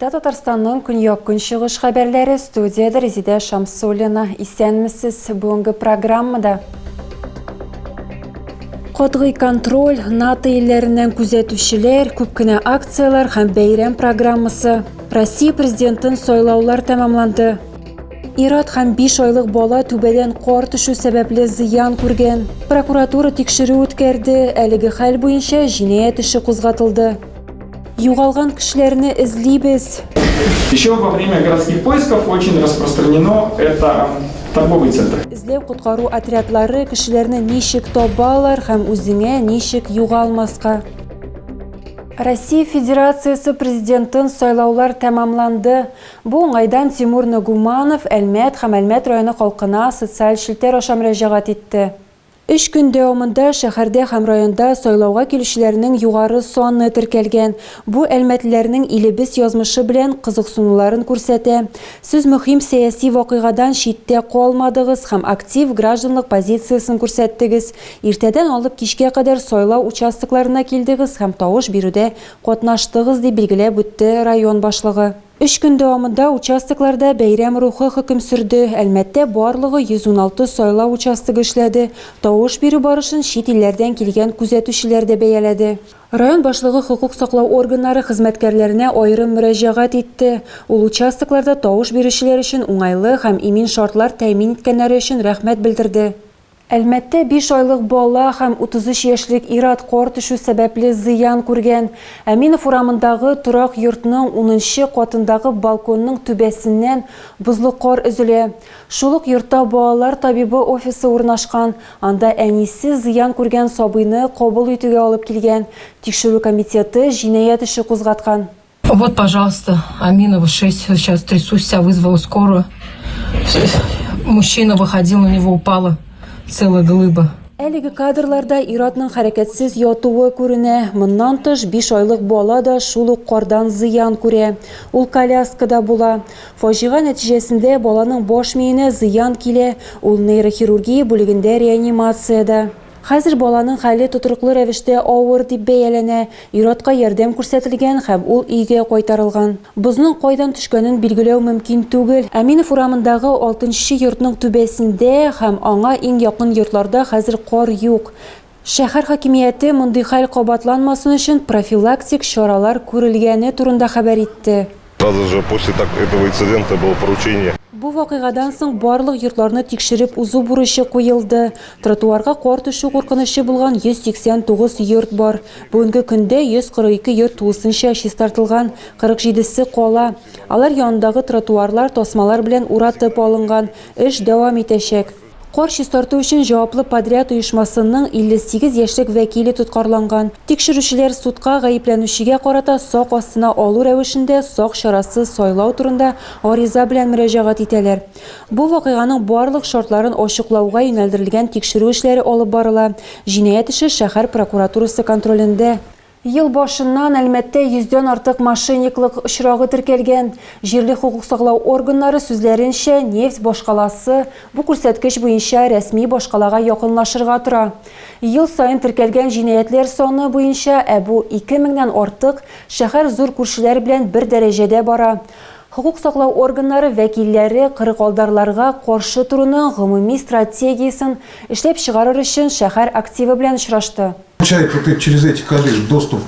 Эфирда Татарстанның көньяк-көнчыгыш хәбәрләре, студиядә Резидә Шамсуллина. Исәнмесез, бүгенге программада. Катгый контроль, НАТО илләреннән күзәтүчеләр, күп кенә акцияләр һәм бәйрәм программасы. Россия президентын сайлаулар тәмамланды. Ир-ат һәм 5 айлык бала түбәдән кар төшү сәбәпле зыян күргән. Прокуратура тикшерү үткәрде, әлеге хәл буенча җинаять эше кузгатылды. Югалган кешеләрне эзлибез. Еще во время городских поисков очень распространено это торговый центр. Эзләү-коткару отрядлары кешеләрне ничек табалар һәм үзеңә ничек югалмаска? Россия Федерациясе Президентын сайлаулар тәмамланды. Бу уңайдан Тимур Нагуманов Әлмәт һәм Әлмәт районы халкына социаль челтәр аша мөрәҗәгать итте. Өч көн дәвамында шәһәрдә һәм районда сайлауга килүчеләрнең югары саны теркәлгән. Бу әлмәтлеләрнең илебез язмышы белән кызыксынуларын күрсәтә. Сез мөһим сәяси вакыйгадан читтә калмадыгыз һәм актив гражданлык позициясен күрсәттегез. Иртәдән алып кичкә кадәр сайлау участокларына килдегез һәм тавыш бирүдә катнаштыгыз, дип билгеләп үтте район башлыгы. Өч көн дәвамында участокларда бәйрәм рухы хөкем сөрде. Әлмәттә барлыгы 116 сайлау участогы эшләде. Тавыш бирү барышын чит илләрдән килгән күзәтүчеләр дә бәяләде. Район башлыгы хокук саклау органнары хезмәткәрләренә аерым мөрәҗәгать итте. Ул участокларда тавыш бирүчеләр өчен уңайлы һәм имин шартлар тәэмин иткәннәре өчен рәхмәт белдерде. Әлмәттә биш айлык бала һәм 33 яшьлек ир-ат кар төшү сәбәпле зыян күргән. Әминов урамындагы торак йортның унынчы катындагы балконның түбәсеннән бозлы кар өзелә. Шул ук йортта балалар табибы офисы урнашкан, анда әнисе зыян күргән сабыйны кабул итүгә алып килгән. Тикшерү комитеты җинаять эше кузгаткан. Вот, пожалуйста, Аминова 6, сейчас трясусь, вся вызвала скорую. Мужчина выходил, на него упала целая глыба. Әлеге кадрларда ир-атның хәрәкәтсез ятуы күренә. Моннан тыш, биш айлык бала да шул ук кардан зыян күрә. Ул коляскада була. Фаҗига нәтиҗәсендә баланың баш миенә зыян килә, ул нейрохирургия бүлегендә реанимациядә. Хәзер баланың хәле тотрыклы рәвештә авыр дип бәяләнә, ир-атка ярдәм күрсәтелгән һәм ул өйгә кайтарылган. Бозның кайдан төшкәнен билгеләү мөмкин түгел. Әминов урамындагы алтынчы йортның түбәсендә һәм аңа иң якын йортларда хәзер кар юк. Шәһәр хакимияте мондый хәл кабатланмасын өчен профилактик чаралар күрелгәне турында хәбәр итте. Сразу же после этого инцидента было поручение. Бу вакыйгадан соң барлык йортларны тикшереп узу бурычы куелды. Тротуарга кар төшү куркынычы булган 189 йорт бар. Бүгенге көндә 142 йорт тулысынча чистартылган, 47 се кала. Алар янындагы тротуарлар тасмалар белән уратып алынган. Эш дәвам итәчәк. Кар чистарту өчен җаваплы подряд оешмасының 58 яшьлек вәкиле тоткарланган. Тикшерүчеләр судка гаепләнүчегә карата сак астына алу рәвешендә сак чарасы сайлау турында гариза белән мөрәҗәгать итәләр. Бу вакыйганың барлык шартларын ачыклауга юнәлдерелгән тикшерү эшләре алып барыла. Җинаять эше шәһәр прокуратурасы контролендә. Ел башыннан Әлмәттә йөздән артык мошенниклык очрагы теркәлгән. Җирле хокук саклау органнары сүзләренчә, нефть башкаласы бу күрсәткеч буенча рәсми башкалага якынлашырга тора. Ел саен теркәлгән җинаятьләр саны буенча, ә бу ике меңнән артык, шәһәр зур күршеләр белән бер дәрәҗәдә бара. Хокук саклау органнары вәкилләре кырыгалдарларга каршы торуның гомуми стратегиясен эшләп чыгарыр өчен шәһәр активы белән очрашты. Получает вот через эти коды доступ.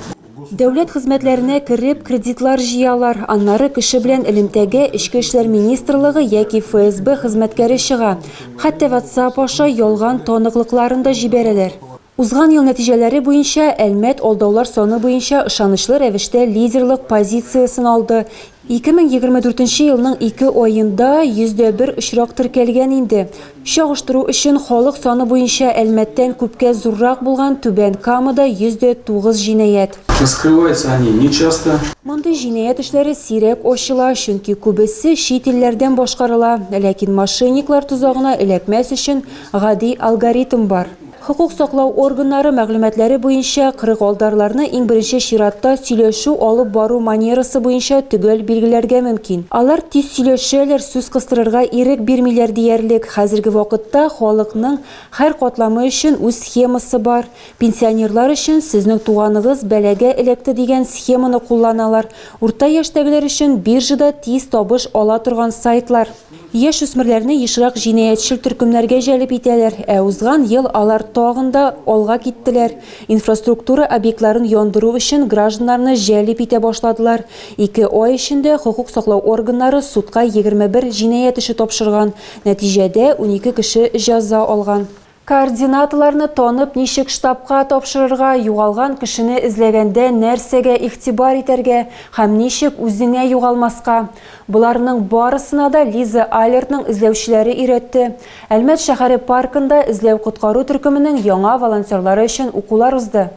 Дәүләт хезмәтләренә кереп, кредитлар җыялар. Аннары кеше белән элемтәгә Эчке эшләр министрлыгы яки ФСБ хезмәткәре чыга. Хәтта WhatsApp аша ялган таныклыкларын да җибәрәләр. Узган ел нәтиҗәләре буенча, Әлмәт алдаулар саны буенча ышанычлы рәвештә лидерлык позициясен алды. 2024 нче елның ике аенда 101 очрак теркәлгән инде. Чагыштыру өчен, халык саны буенча Әлмәттән күпкә зуррак булган Түбән Камада 109 җинаять. Раскрываются они не часто. Мондый җинаять эшләре сирәк ачыла, чөнки күбесе чит илләрдән башкарыла. Ләкин мошенниклар тозагына эләкмәс өчен гади алгоритм бар. Хокук саклау органнары мәгълүматлары буенча, кырыгалдарларны иң беренче чиратта сөйләшү алып бару манерасы буенча төгәл билгеләргә мөмкин. Алар тиз сөйләшәләр, сүз кыстырырга ирек бирмиләр диярлек. Хәзерге вакытта халыкның һәр катламы өчен үз схемасы бар. Пенсионерлар өчен сезнең туганыгыз бәлагә эләкте дигән схеманы кулланалар. Урта яшьтәгеләр өчен биржада тиз табыш ала торган сайтлар. Яшүсмерләрне ешрак җинаятьчел төркемнәргә җәлеп итәләр, ә узган ел алар тагын да алга киттеләр, инфраструктура объектларын яндыру өчен гражданнарны җәлеп итә башладылар. Ике ай эчендә хокук саклау органнары судка 21 җинаять эше тапшырган, нәтиҗәдә, 12 кеше җәза алган. Координаталарны танып ничек штабка тапшырырга, югалган кешене эзләгәндә нәрсәгә игътибар итәргә һәм ничек үзеңә югалмаска? Боларның барысына да Лиза Алертның эзләүчеләре өйрәтте. Әлмәт шәһәре паркында эзләү-коткару төркеменең яңа волонтерлары өчен укулар узды.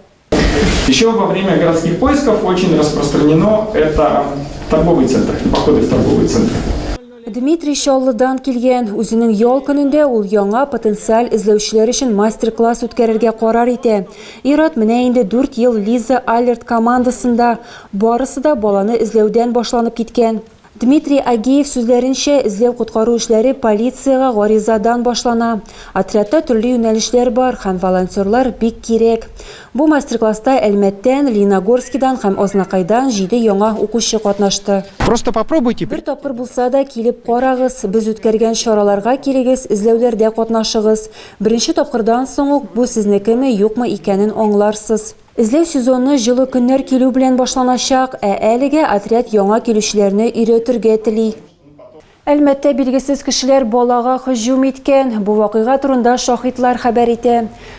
Еще во время городских поисков очень распространено это торговый центр, походы в торговый центр. Дмитрий Чаллыдан килгән. Үзенең ял көнендә ул яңа потенциаль эзләүчеләр өчен мастер-класс үткәрергә карар итә. Ир-ат менә инде дүрт ел Лиза Алерт командасында. Барысы да баланы эзләүдән башланып киткән. Дмитрий Агеев сүзләренчә, эзләү-коткару эшләре полициягә гаризадан башлана. Отрядта төрле юнәлешләр бар һәм волонтерлар бик кирәк. Бу мастер-класста Әлмәттән, Лениногорскидан һәм Азнакайдан җиде яңа укучы катнашты. Просто попробуйте. Бер тапкыр булса да килеп карагыз, без үткәргән чараларга килегез, эзләүләрдә катнашыгыз. Беренче тапкырдан соң ук бу сезнекеме, юкмы икәнен аңларсыз. Эзләү сезоны җылы көннәр килү белән башланачак, ә әлегә отряд яңа килүчеләрне өйрәтергә тели. Әлмәттә билгесез кешеләр балага һөҗүм иткән. Бу вакыйга турында шаһитлар хәбәр итә.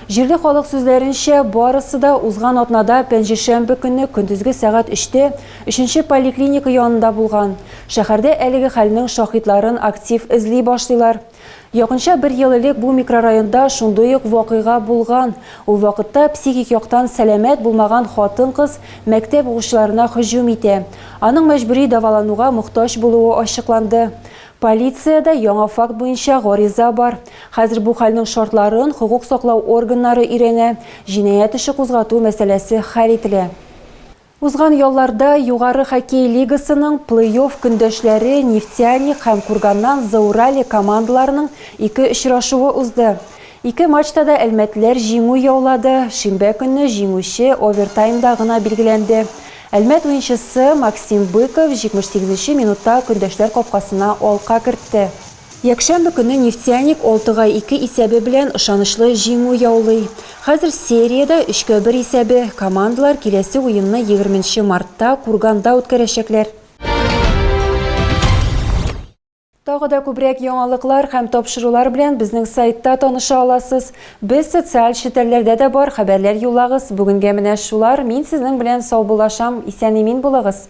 Җирле халык сүзләренчә, барысы да узган атнада пәнҗешәмбе көнне көндезге сәгать өчтә өченче поликлиника янында булган. Шәһәрдә әлеге хәлнең шаһитларын актив эзли башлыйлар. Якынча бер ел элек бу микрорайонда шундый ук вакыйга булган. Ул вакытта психик яктан сәламәт булмаган хатын-кыз мәктәп укучыларына һөҗүм итә. Аның мәҗбүри дәвалануга мохтаҗ булуы ачыкланды. Полициядә яңа факт буенча гариза бар. Хәзер бу хәлнең шартларын хокук саклау органнары өйрәнә, җинаять эше кузгату мәсьәләсе хәл ителә. Узган ялларда Югары хоккей лигасының плей-офф көндәшләре Нефтяник һәм Курганнан Зауралье командаларының ике очрашуы узды. Ике матчта да әлмәтлеләр җиңү яулады. Шимбә көнне җиңүче овертаймда гына билгеләнде. Әлмәт уенчысы Максим Быков 78 нче минутта көндәшләр капкасына алка кертте. Якшәмбе көнне Нефтяник алтыга ике исәбе белән ышанычлы җиңү яулый. Хәзер сериядә өчкә бер исәбе. Командалар киләсе уенны егерменче мартта Курганда үткәрәчәкләр. Тагы да күбрәк яңалыклар һәм тапшырулар белән безнең сайтта таныша аласыз. Без социаль челтәрләрдә дә бар, хәбәрләр юллагыз. Бүгенгә менә шулар. Мин сезнең белән саубуллашам. Исән-имин булыгыз!